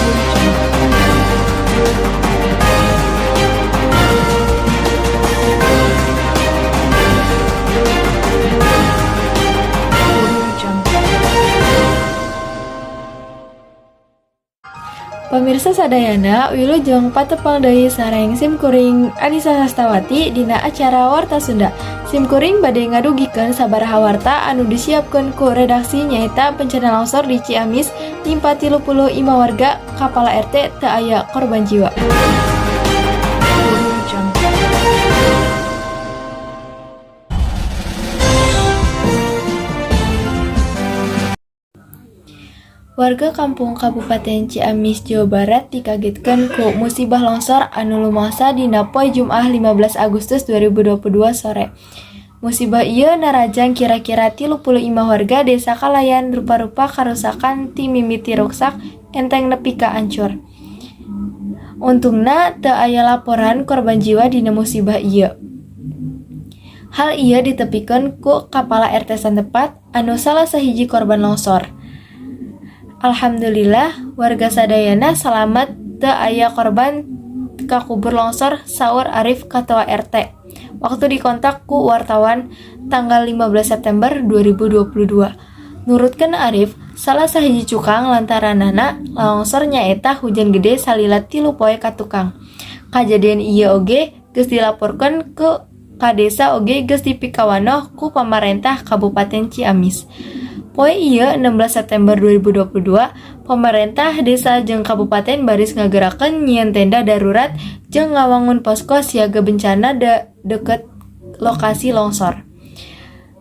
Audio Jungle. Audio Jungle. Pamirsa sadayana, wilujeng patepang deui sareng sim kuring Anissa Sastawati dina acara Warta Sunda. Sim kuring bade ngadugikeun sabaraha warta anu disiapkeun ku redaksi, nyaeta bencana longsor di Ciamis nimpa 30 imah warga, kapala RT, teu aya korban jiwa. Audio Jungle. Warga kampung Kabupaten Ciamis, Jawa Barat dikagetkeun ku musibah longsor anu lumangsa dina poe Jumaah 15 Agustus 2022 sore. Musibah ieu narajang kira-kira 30 imah warga desa kalayan rupa-rupa karusakan ti mimiti ruksak enteng nepi ka ancur. Untungna teu aya laporan korban jiwa dina musibah ieu. Hal ieu ditepikeun ku kapala RT satempat anu salah sahiji korban longsor. "Alhamdulillah, warga sadayana salamet, teu aya korban kakubur longsor," saur Arif, Ketua RT, waktu dikontak ku wartawan tanggal 15 September 2022. Nurutkeun Arif, salah sahiji cukang lantaranana longsor nyaeta hujan gede salila 3 poe katukang. Kajadian ieu oge geus dilaporkeun ke ka desa oge geus dipikawanoh ku pamarentah Kabupaten Ciamis. Poe ieu 16 September 2022, pamarentah desa jeung kabupaten baris ngagerakeun nyieun tenda darurat jeung ngawangun posko siaga bencana deket lokasi longsor.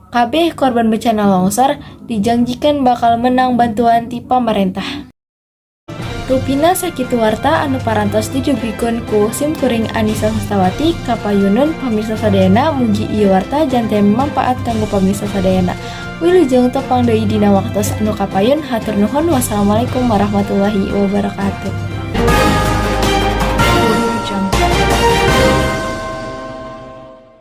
Kabeh korban bencana longsor dijanjikan bakal menang bantuan ti pamarentah. Rupina sakitu warta anu parantos didugikeun ku simkuring Anissa Sastawati. Kapayunun pamirsa sadayana, mugi ieu warta janten manfaat kanggo pamirsa sadayana. Wilujeng tepang deui dina waktos anu kapayun, hatur nuhun, wassalamualaikum warahmatullahi wabarakatuh.